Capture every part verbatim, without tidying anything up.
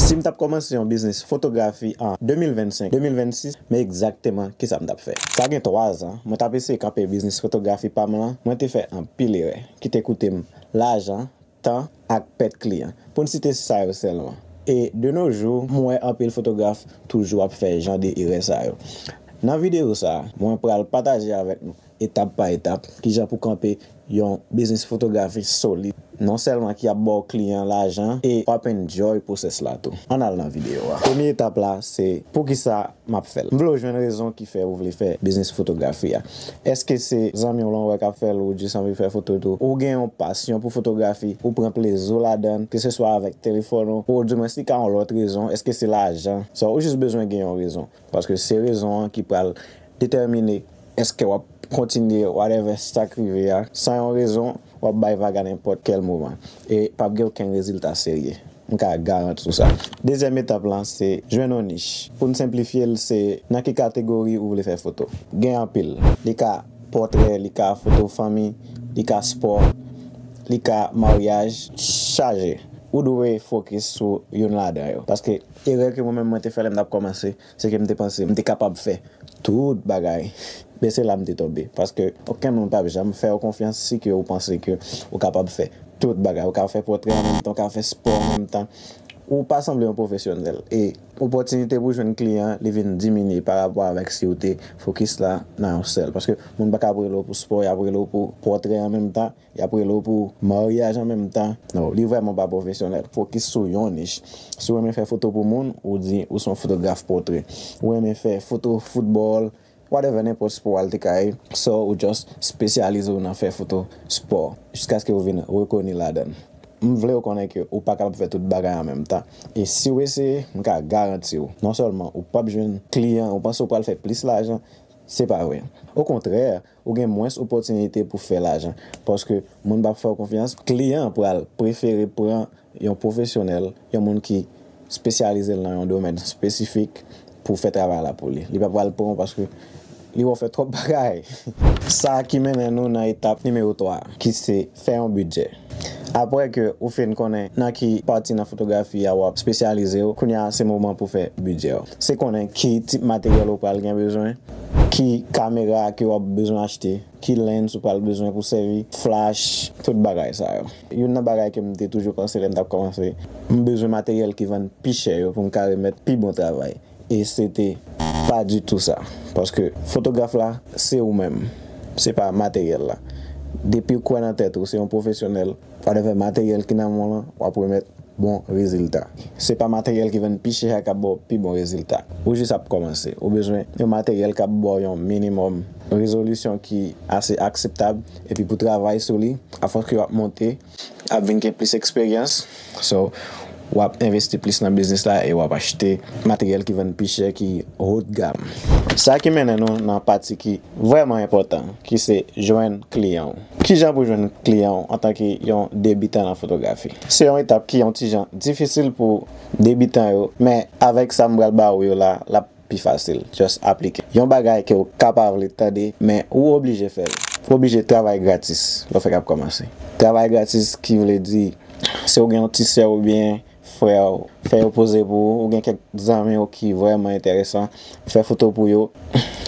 Si m t ap kòmanse yon biznis fotografi an de mil vennsenk, de mil vennsis, men egzakteman kisa m t ap fè. Sa gen twa zan, mwen t ap eseye kanpe biznis fotografi pa m lan, mwen te fè anpil erè ki te koute m lajan, tan ak pèt kliyan, pou n site sa yo sèlman. E de nos jours, m wè anpil fotograf toujou ap fè jan de erè sa yo. Nan videyo sa a, mwen pral pataje avèk nou etap pa etap kijan pou kanpe yon biznis fotografi solid, non sèlman ki ap ba w kliyan lajan e w ap enjoy pwosès la tou. Ann al nan videyo a. Premye etap la se poukisa m ap fè l. M vle w jwenn rezon ki fè ou vle fè biznis fotografi a. Èske se zanmi w lan w wè k ap fè l, ou jis anvi fè foto tou? Ou gen yon pasyon pou fotografi, ou pran plezi w ladan l, keseswa avèk telefòn ou, oudimwens li ka yon lòt rezon, èske se lajan? So, ou jis bezwen gen yon rezon, paske se rezon an ki pral detèmine èske w ap kontinye whatever sa k rive a. San yon rezon, w ap bay vag a nenpòt kèl moman. E p ap gen okenn rezilta serye. M ka garanti w sa. Dezyèm etap lan, se jwenn yon nich. Pou n senplifye l, se nan ki kategori ou vle fè foto. Gen anpil. Li ka pòtrè, li ka foto fanmi, li ka spò, li ka maryaj, chaje. Ou dwe fokis sou youn ladan yo. Paske erè ke mwen menm mwen te fè lè m t ap kòmanse, se ke m te panse m te kapab fè tout bagay. Men se la m te tonbe. Paske okenn moun p ap janm fè w konfyans si ke ou panse ke ou kapab fè tout bagay. Ou ka fè pòtrè an menm tan, ou ka fè spò an menm tan. Ou pa sanble yon pwofesyonèl. E opòtinite pou jwenn kliyan, li vin diminye pa rapò avèk si ou te fokis la nan yon sèl. Paske moun pa ka ap rele w pou spò, y ap rele w pou pòtrè an menm tan. Y ap rele w pou maryaj an menm tan. Non, li vrèman pa pwofesyonèl. Fokis sou yon nich. Si w renmen fè foto pou moun, ou di ou se yon fotograf pòtrè. Ou renmen fè foto foutbòl, whatever, nenpòt spò al te ka ye. So, ou just espesyalize w nan fè foto spò, jiskaske ou vin rekoni ladan l. M vle w konnen ke ou pa kapab fè tout bagay an menm tan. E si w eseye, m ka garanti w, non sèlman ou p ap jwenn kliyan, ou panse w pral fè plis lajan, se pa vre. Okontrè, ou gen mwens opòtinite pou fè lajan. Paske moun p ap fè w konfyans, kliyan an pral prefere pran yon pwofesyonèl, yon moun ki espesyalize l nan yon domèn espesifik pou fè travay la pou li. Li pa pral pran w paske li wè w fè twòp bagay. Sa ki mennen nou nan etap nimewo twa, ki se fè yon bidjè. Apre ke ou fin konnen nan ki pati nan fotografi a w ap espesyalize w, kounye a se moman pou fè bidjè w. Se konnen ki tip materyèl ou pral gen bezwen, ki kamera ke w ap bezwen achte, ki lens ou pral bezwen pou sèvi, flash, tout bagay sa yo. Youn nan bagay ke m te toujou panse lè m t ap kòmanse, m bezwen materyèl ki vann pi chè yo pou m ka remèt pi bon travay. E se te pa ditou sa. Paske fotograf la, se ou menm. Se pa materyèl la. Depi w kwè nan tèt ou, se yon pwofesyonèl, whatever materyèl ki nan men w lan, w ap remèt bon rezilta. Se pa materyèl ki vann pi chè a k ap ba w pi bon rezilta. Ou jis ap kòmanse. Ou bezwen yon materyèl k ap ba w yon minimòm rezolisyon ki ase akseptab. Epi pou travay sou li, afòs ke w ap monte, ap vin gen plis eksperyans. So, w ap envesti plis nan biznis la e w ap achte materyèl ki vann pi chè, ki haut de gamme. Sa ki mennen nou nan pati ki vrèman enpòtan, ki se jwenn kliyan w. Kijan pou jwenn kliyan w antanke yon debitan nan fotografi? Se yon etap ki yon ti jan difisil pou debitan yo, men avèk sa m pral ba ou yo la, l ap pi fasil. Just aplike. Yon bagay ke w ka pa vle tande, men ou oblije fè l. Ou oblije travay gratis lè w fèk ap kòmanse. Travay gratis ki vle di, si w gen yon ti sè oubyen frè w, fè yo poze pou ou, ou gen kèk zanmi w ki vrèman enteresan, fè foto pou yo.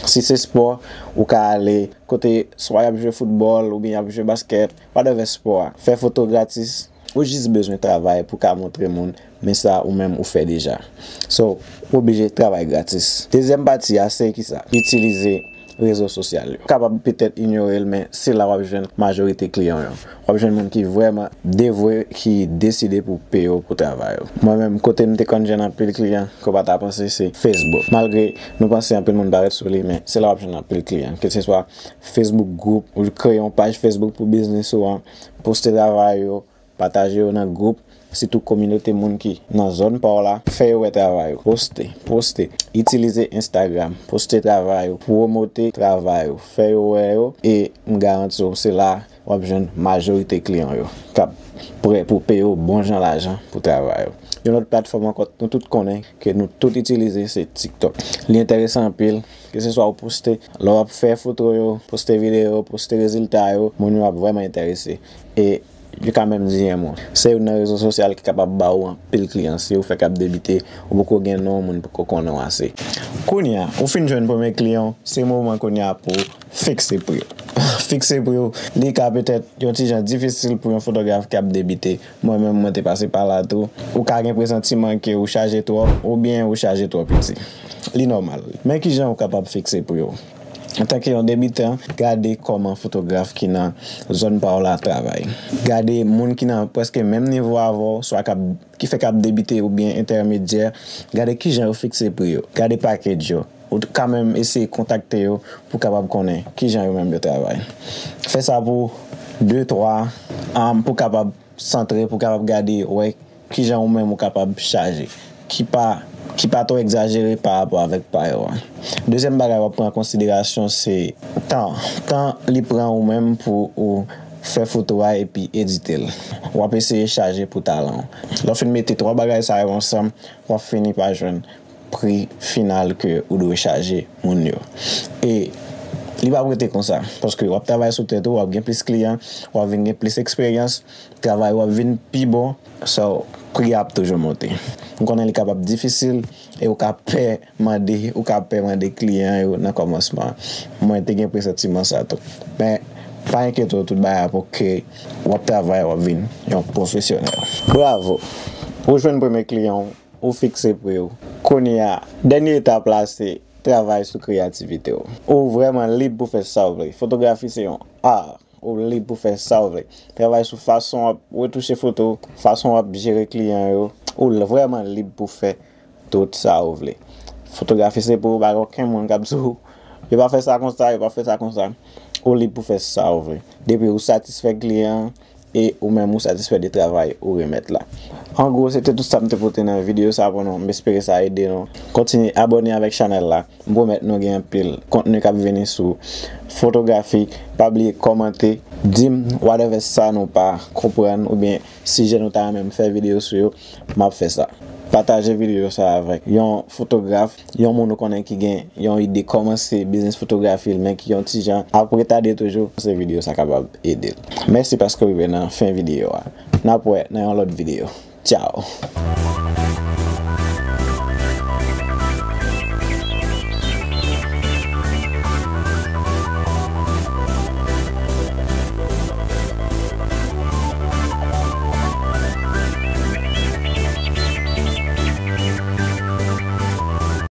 Si se spò, ou ka ale kote swa y ap jwe foutbòl oubyen y ap jwe baskèt, whatever spò a. Fè foto gratis. Ou jis bezwen travay pou ka montre moun, men sa ou menm ou fè deja. So, ou oblije travay gratis. Dezyèm pati a, se kisa? Itilize rezo sosyal yo. Ou kapab petèt inyore l, men se la w ap jwenn majorite kliyan w yo. W ap jwenn moun ki vrèman devwe, ki deside pou peye w pou travay ou. Mwen menm, kote m te konn jwenn anpil kliyan ke w pa ta panse, se Facebook. Malgre nou panse anpil moun pa ret sou li, men se la w ap jwenn anpil kliyan. Keseswa Facebook group, ou kreye yon paj Facebook pou biznis ou an, poste travay ou, pataje yo nan gwoup, sitou kominote moun ki nan zòn pa w la, fè yo wè travay ou. Poste, poste. Itilize Instagram, poste travay ou, pwomote travay ou, fè yo wè yo, e m garanti w, se la w ap jwenn majorite kliyan yo k ap prè pou peye w bon jan lajan pou travay ou. Yon lòt platfòm ankò, nou tout konnen ke nou tout itilize, se TikTok. Li enteresan anpil, keseswa w poste, lè w ap fè foto yo, poste videyo, poste rezilta yo, moun yo ap vrèman enterese. E Yo ka menm di M O. Se youn nan rezo sosyal ki kapab ba ou anpil kliyan. Si ou fèk ap debite, ou poko gen non, moun poko konnen w ase. Kounye a, ou fin jwenn premye kliyan, se moman kounye a pou fikse pri w. Fikse pri w, li ka petèt yon ti jan difisil pou yon fotograf k ap debite. Mwen menm, mwen te pase pa la tou. Ou ka gen presantiman ke ou chaje twòp, oubyen ou chaje twò piti. Li nòmal. Men kijan ou kapab fikse pri w? Antanke yon debitan, gade kòman fotograf ki nan zòn pa w la travay. Gade moun ki nan prèske menm nivo avè w, swa k ap, ki fèk ap debite oubyen entèmedyè. Gade kijan yo fikse pri yo. Gade package yo. Ou ka menm eseye kontakte yo pou kapab konnen kijan yo menm yo travay. Fè sa pou de, twa, um, pou kapab santre, pou kapab gade, wè kijan ou menm ou kapab chaje, ki pa, ki pa twò egzajere pa rapò avèk pa yo a. Dezyèm bagay w ap pran an konsiderasyon se tan. Tan li pran ou menm pou ou fè foto a epi edite l. W ap eseye chaje pou talan w. Lè w fin mete twa bagay sa yo ansanm, w ap fini pa jwenn pri final ke ou dwe chaje moun yo. E li p ap rete konsa, paske w ap travay sou tèt ou, w ap gen plis kliyan, w ap vin gen plis eksperyans, travay ou ap vin pi bon, so pri a ap toujou monte. M konnen li kapab difisil e ou ka pè mande, ou ka pè mande kliyan yo nan kòmansman. Mwen te gen presantiman sa tou. Men, pa enkyete w, tout bagay ap oke, w ap travay, w ap vin yon pwofesyonèl. Bravo! Ou jwenn premye kliyan w, ou fikse pri w. Kounye a, dènye etap la se travay sou kreyativite w. Ou vrèman lib pou fè sa w vle. Fotografi se yon ar. Ou lib pou fè sa w vle. Travay sou fason w ap retouche foto, fason w ap jere kliyan yo. Ou l-, vrèman lib pou fè tout sa w vle. Fotografi se pou ou, pa gen okenn moun k ap di w, yo pa fè sa konsa, yo pa fè sa konsa. Ou lib pou fè sa w vle. Depi ou satisfè kliyan an, e ou menm ou satisfè de travay ou remèt la. An gwo, se te tout sa m te pote nan videyo sa pou nou. M espere sa ede nou. Kontinye abòne avèk chanèl la. M pwomèt nou gen anpil kontni k ap vini sou fotografi. Pa bliye kòmante, di m whatever sa nou pa konprann oubyen sijè nou ta renmen m fè videyo sou yo, m ap fè sa. Pataje videyo sa avèk yon fotograf, yon moun ou konnen ki gen yon ide kòmanse biznis fotografi l, men ki yon ti jan ap retade toujou, se videyo sa kapab ede l. Mèsi paske w rive nan fen videyo a. N ap wè nan yon lòt videyo. Tchao!